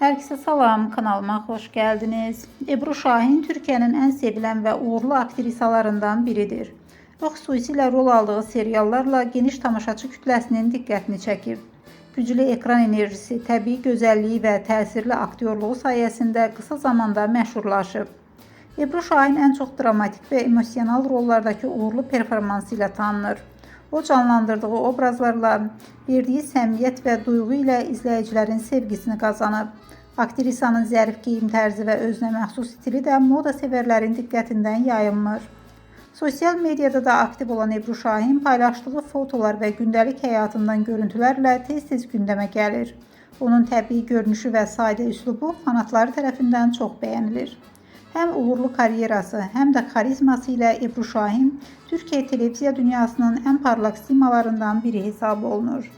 Herkese salam, kanalıma hoş geldiniz. Ebru Şahin Türkiye'nin en sevilen ve uğurlu aktrisalarından biridir. O xüsusilə rol aldığı seriallarla geniş tamaşaçı kütləsinin diqqətini çəkib. Güclü ekran enerjisi, təbii gözəlliyi və təsirli aktyorluğu sayəsində qısa zamanda məşhurlaşıb. Ebru Şahin ən çox dramatik və emosional rollardakı uğurlu performansı ilə tanınır. O canlandırdığı obrazlarla, verdiyi səmimiyyət və duyğu ilə izləyicilərin sevgisini qazanıb. Aktrisanın zərif geyim tərzi və özünə məxsus stili də moda sevərlərin diqqətindən yayınmır. Sosial mediada da aktiv olan Ebru Şahin paylaşdığı fotolar və gündəlik həyatından görüntülərlə tez-tez gündəmə gəlir. Onun təbii görünüşü və sadə üslubu fanatları tərəfindən çox bəyənilir. Həm uğurlu karyerası, həm də xarizması ilə Ebru Şahin Türkiyə televiziya dünyasının ən parlaq simalarından biri hesab olunur.